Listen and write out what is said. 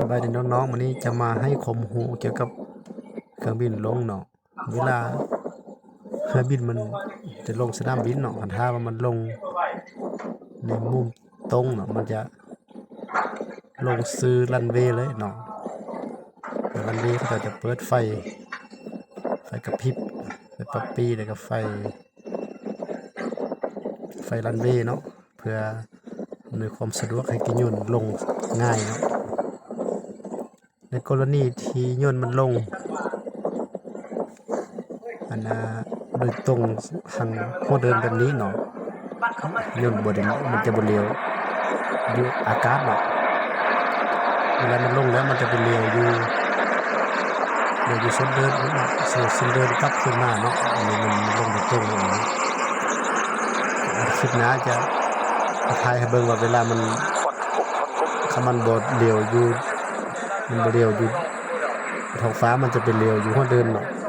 ສະບາຍດີນ້ອງໆ ມື້ນີ້ຈະມາໃຫ້ຄວາມຮູ້ກ່ຽວກັບເຄື່ອງບິນລົງເນາະ. ເວລາເຮືອບິນມັນຈະລົງສະໜາມບິນເນາະ, ຄັນຖ້າວ່າມັນລົງໃນມຸມຕົງເນາະ ມັນຈະລົງຊື່ຣັນເວເລີຍເນາະ. ແລ້ວຣັນເວເຂົາເຈົ້າຈະເປີດໄຟ ໄຟກະພິບ ໄຟປັບປີ ແລ້ວກໍໄຟ ໄຟຣັນເວເນາະ ເພື່ອອຳນວຍຄວາມສະດວກໃຫ້ແກ່ຍົນລົງງ່າຍເນາະ. ໃນກໍລະນີທີ່ຍົນມັນລົງ ອັນນ່າ ໂດຍຕົງທາງຫົວເດີນແບບນີ້ເນາະ, ຍົນບໍ່ໄດ້ ມັນຈະບໍ່ຫຼຽວຢູ່ອາກາດເນາະ. ເວລາມັນລົງແລ້ວມັນຈະໄປຫຼຽວຢູ່ ຫຼຽວຢູ່ສົ້ນເດີນເນາະ, ເຊິ່ງສົ້ນເດີນກັບຄືນມາເນາະ. ອັນນີ້ມັນລົງໂດຍຕົງເນາະ. ຄລິບໜ້າຈະມາຖ່າຍໃຫ້ເບິ່ງວ່າເວລາມັນ ຄັນມັນບໍ່ຫຼຽວຢູ່ ມັນບໍ່ຫຼຽວຢູ່ທ້ອງຟ້າ ມັນຈະໄປຫຼຽວຢູ່ຫົວເດີນເນາະ.